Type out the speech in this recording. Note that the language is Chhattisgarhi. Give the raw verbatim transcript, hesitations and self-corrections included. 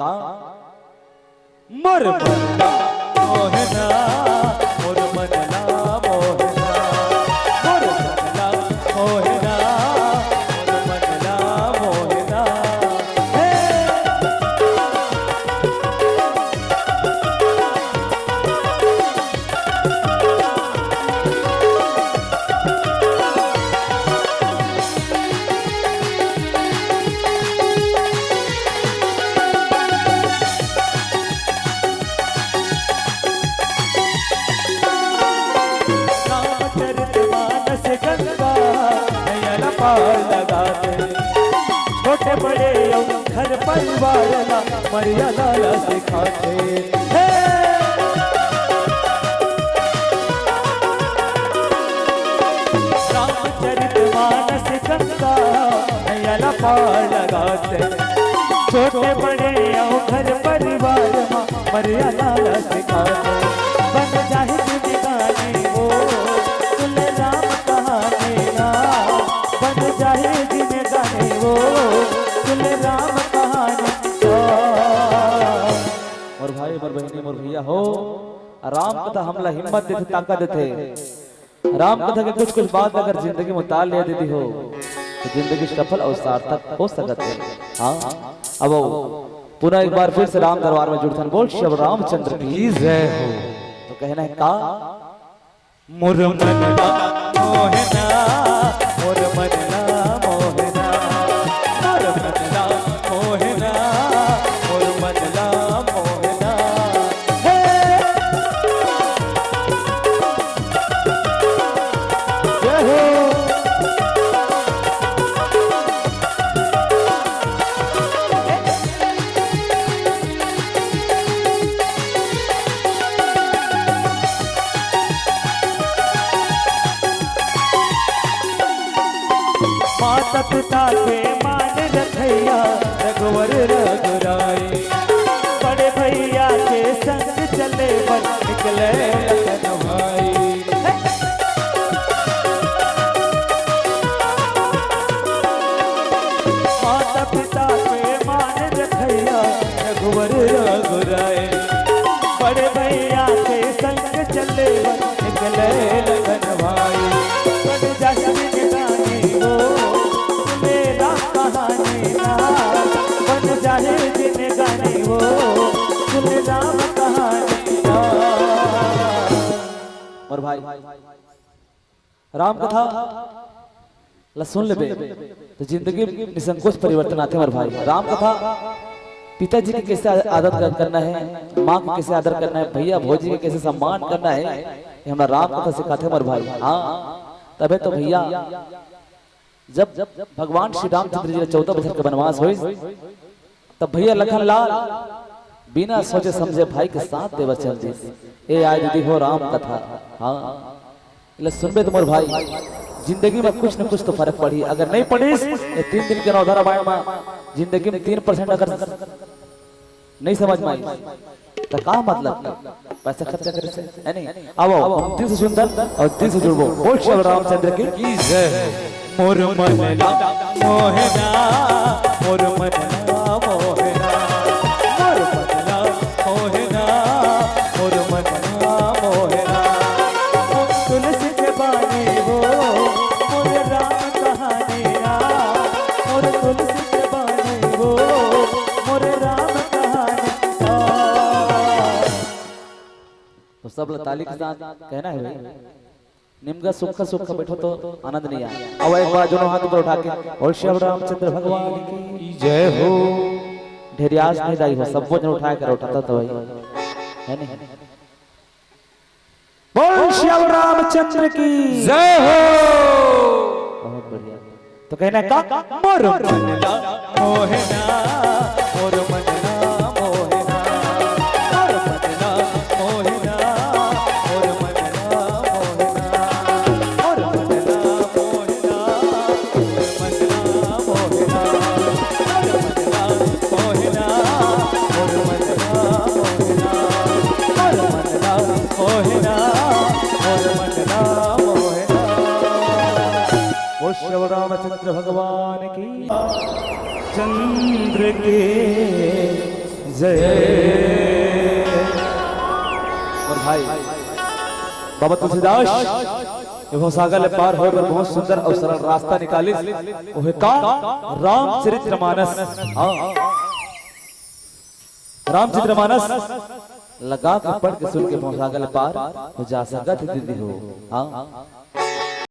ता मोर मन ला मोहना, मोर मन ला मोहना, मोर मन ला मोहना, मोर मन ला मोहना। हे। रामचरित मानस गंगा नैया ला पार लगाथे, छोटे बड़े अउ घर परिवार ला मर्यादा ला सिखाथे। हे! रामचरित मानस गंगा नैया ला पार लगाथे, छोटे बड़े अउ घर परिवार मा मर्यादा ला सिखाथे। बन जाही जिनगानी वो, सुन राम कहानी ना। बन जाही जिनगानी वो, सुन राम कहानी ना। मोर भाई, मोर बहिनी, मोर भैया हो, राम कथा हमला हिम्मत देथे, ताकत देथे। राम कथा के कुछ कुछ बात अगर जिंदगी में उतार लिया दीदी हो, तो जिंदगी सफल अउ सार्थक हो सकत हे। हाँ, अब पुनः एक बार फिर से राम दरबार में जुड़थन। बोल श्री रामचंद्र की जय हो। तो कहना है का? मोर मन ला मोहना, मोर मन ला मोहना, मोर मन ला मोहना, मोर मन ला मोहना। हे। जय हो। माता पिता के मान रखैया रघुवर रघुराई, बड़े भैया के संग चले बर निकले लखन भाई। माता पिता के मान रखैया रघुवर रघुराई, बड़े भैया के संग चले निकले लखन भाई। बन जाहि जिनगानी वो, सुने राम कहानी ना। बन जाहि जिनगानी वो, सुने राम कहानी ना। मोर भाई, राम कथा ला सुन लेबे, तो जिंदगी में निसंकोच परिवर्तन आथे, मोर भाई। राम कथा पिताजी के कैसे आदर कर-, करना है, माँ के कैसे आदर करना है, भैया भौजी के कैसे सम्मान करना है, ये हमरा राम कथा सिखाथे, मोर भाई। हाँ, तबे तो भैया, जब भगवान श्री रामचंद्र जी ला चौदह बछर के बनवास होइस, तब भैया लखन लाल बिना सोचे समझे भाई के साथ देवर चल दिस। ए आय दीदी हो राम कथा। हाँ, ले सुनबे तो मोर भाई, जिंदगी में कुछ न कुछ तो फर्क पड़ी। अगर नहीं पड़िस, ये तीन दिन के नवधा रामायण में जिंदगी में तीन percent अगर नहीं समझ में आई, तो का मतलब? पैसा खर्चा करे से, है नहीं? आओ, आओ, हम दिल से सुंदर और दिल से जुड़बो। बोल श्री रामचंद्र की जय। मोर मन ला मोहना, मोर मन ला मोहना, मोर मन ला मोहना, मोर मन ला मोहना। मोर तुलसी के बानी वो, मोर राम कहानी ना। मोर तुलसी के बानी वो, मोर राम कहानी ना। तो सब ला ताली के साथ कहना है भाई। निमगा सुक्खा सुक्खा बैठो तो आनंद नहीं आए। अब एक बार दोनों हाथ ऊपर उठा के, बोल श्री रामचंद्र भगवान की जय हो। ढेरियास नहीं दाई हो, सब वजन उठाए कर उठाता तो भाई, है नहीं? बोल श्री रामचंद्र की जय हो। बहुत बढ़िया। तो कहना का? मोर मन ला मोहना, मोर मन ला मोहना, मोर मन ला मोहना, मोर मन ला मोहना, मोर मन ला मोहना, मोर मन ला मोहना, मोर मन ला मोहना, मोर मन ला मोहना, मोर मन ला मोहना, मोर मन ला मोहना। बोल श्री रामचंद्र भगवान की। चंद्र के जय। और भाई बाबा तुलसीदास ये भवसागर ले पार होए बर बहुत सुंदर अउ सरल रास्ता निकालिस। ओहे का? रामचरित मानस। हाँ, रामचरित मानस लगा के पढ़ के सुन के भवसागर ले पार हो जा सकत हे दीदी हो। हाँ,